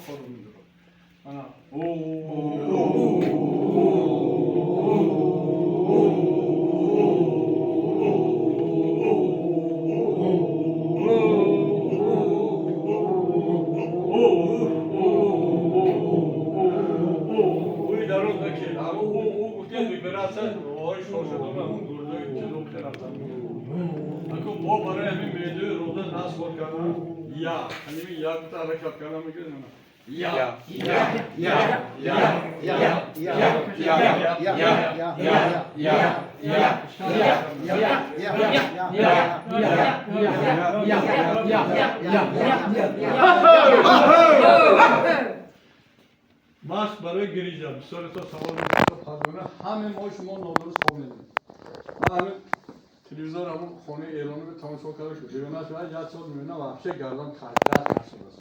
хором медорад. Ана мо барои ҳамин меъдаи рӯда насхор кардан я ҳамин якта ҳаракат кардан мекунем. Я я я я я я я я я я я я я я я я. Маш барои гирижа бисёре то савол пазмона ҳаме мо шумо нодуруст хоб медонем. Ман ҳамин телевизор ҳамон хонаи эронӣ тамошо карда шуд. Бегона шуда як сол мебинам, вообще гардан хаҷрат нашудааст.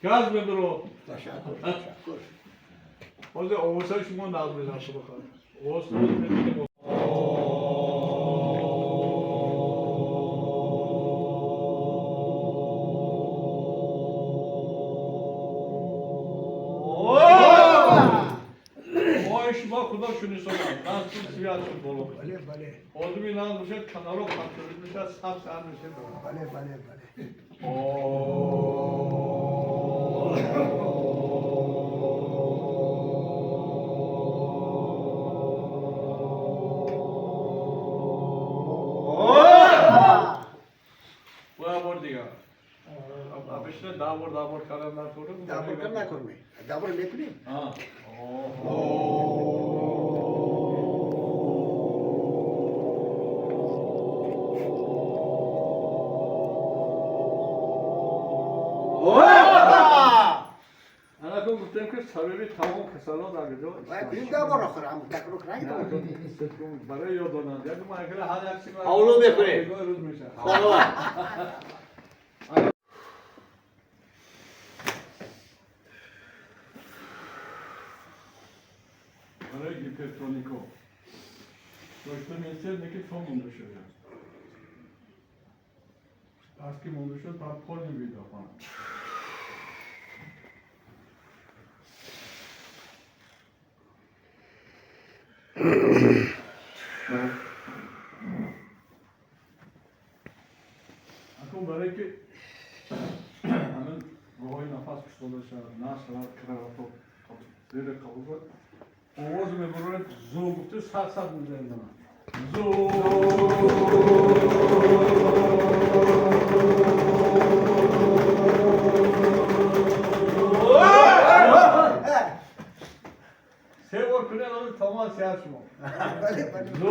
Газ мебиро. Ташаккур, ташаккур. Ҳозир овозҳои шумо нағз мезанад, худо хоҳад. Овоз мезанад. Ой, шумо худо шунисонад. Дастун свят шуд боло. Бале, бале. Одами нағз бошад, канаро қабшурид мешавад, саб сар мешавад. Бале, бале, бале. Боя бор дигар. Обычно дабор дабор кардан накунем. Дабор кар накунем. Дабор мекунем. Анакун гуфтем, ки сабаби тамом касалон дар куҷо? Вай дабор охир ҳам такрор накунем. Барои ёд доданд. Як маҳкала ҳар як чиз Ҳавло мекунем. Рӯз мешавад. Ҳавло. Барои гипертонико. Доктор месед неки то монда шуда. Пас ки монда шуд, баъд поли видохона. Акун барои ки ҳамин роҳҳои нафас кушода шавад, нашавад, кровоток зери қабул шавад, овоз мебароред, зу гуфта сад сад мезанед. Зу. Се бор кунед, ҳозир тамом сиҳат шумо. Бале, бале. Зу.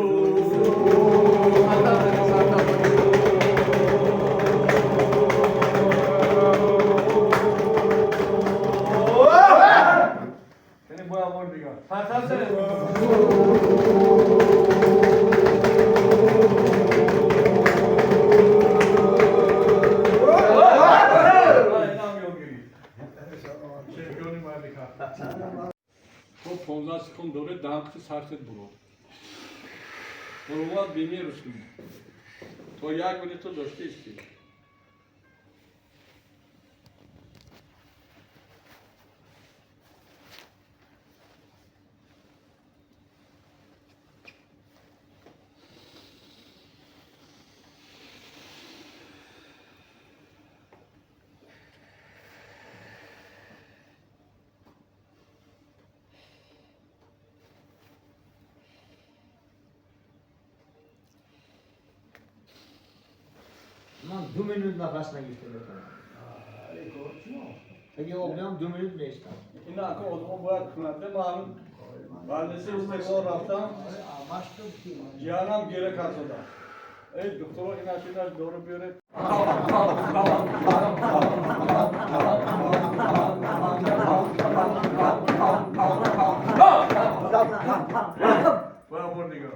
Яъне боя бор дигар. Сад сад занед. Инам ёд гирифт. Чемпиони мамлакат. То 15 секунд доред, данқи сархет буро. Буровад бемерус кунед. То як минута дошта истед. Ман 2 минут нафас нагирифта метавонам. Аге об биям 2 минут меистам. Ина ако одамон бояд кунад. Ман баъдеси Истиқлол рафтам, ҷиянам гира кард шудам. Эй духтуро, инаш инаш дору биёред. Боя бор дигар.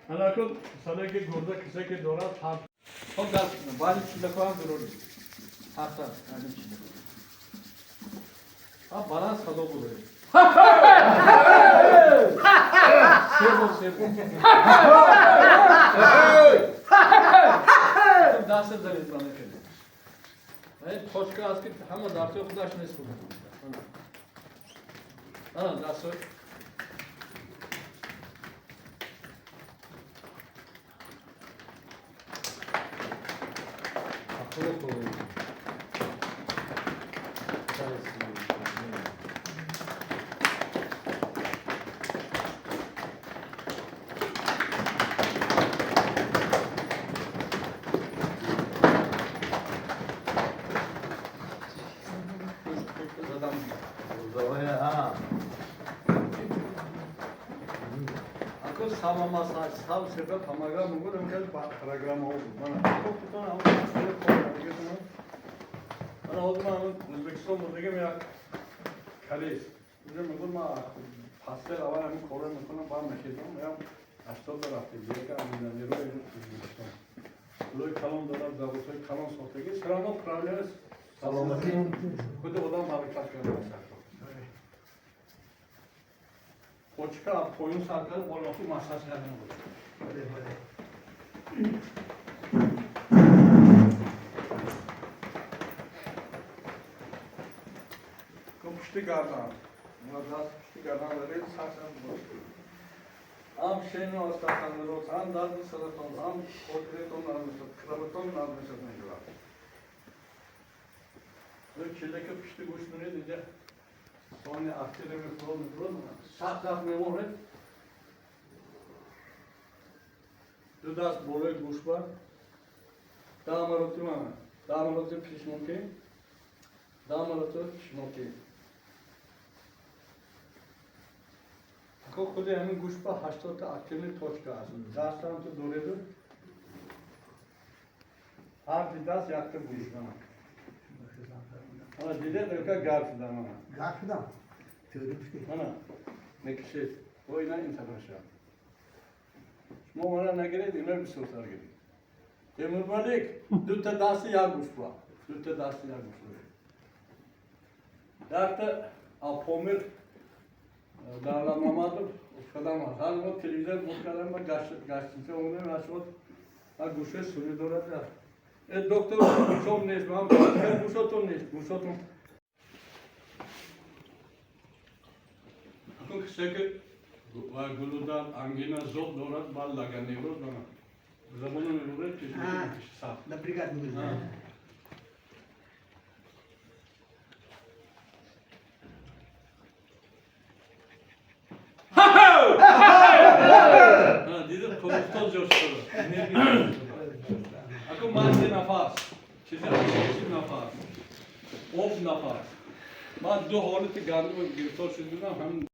Анакун сане ки гурда кисе ки дорад ҳар хоб даст баъди чилако ҳам дурури. Ҳафта, ҳамин чилако. Ҳа баланд садо буред. Се бор, се бор. Даст занед ба накард. Ин точка аст ки ҳама дастҳои худаш нест буд. Ана дастҳои задам. Ҳа. Ако сама массаж, сам себя помогал, мы будем как программа буд. Мана хуб ҳам мана ҳозир ман Ӯзбекистон бурдагим як калис. Уже мегӯд ман пастел аввал ҳамин корро мекунам, баъд мехезам. Ям 80 рафтем, яка миллионерои Ӯзбекистон. Пулои калон дорад, заводҳои калон сохтагӣ, всё равно проблема Саломатӣ. Худи одам ҳаракат карда. Почка поён сар кард, боло массаж кардан буд. Бале, бале. Пушти гардан. Даст пушти гардан доред, сарсам бош. Ҳам шени остатан рос, ҳам дарди саратон, ҳам хотиратон нарм мешавад, краватон нарм мешавад мегӯяд. Чилака пушти гӯш мунед, инҷа сони актира мефурод мефурод, сахт даст мемонед. Ду даст болои гӯш бар. 10 маротиба мана. 10 маротиба пишмокӣ. 10 маротиба пишмокӣ. Ако худи ҳамин гӯш ба 80 та активный точка аст. Дастам ту дореду. Ҳар ди даст якта гӯш мана. Ана дидед, рӯка гарм шуда мана. Гарм шудам. Тӯри пушти. Мана мекишед. Бо ина ин тараф шавад. Шумо мана нагиред, ино бисёртар гиред. Темурмалик, дута дасти як гӯш ба. Дута дасти як гӯш ба. Якта Апомир Давлат Мамадов кадам аст. Ҳар мо телевизор буд кардам, ма гаштинча омадем, нашуд. Ма гӯшаи суни дорад. Э доктор, гӯшом нест, ман гӯшотон нест, гӯшотон. Акун кисе ки ва гулудар, ангина, зоб дорад, баъд лаганевроз дорад. Забоно мебуред, пеш сахт. Напрягать не буду. Дида корустон ҷош шуда. Ако манди нафас, чизи асосӣ нафас, об нафас. Ман ду ҳолати гандум гирифтор шуда будам, ҳамин.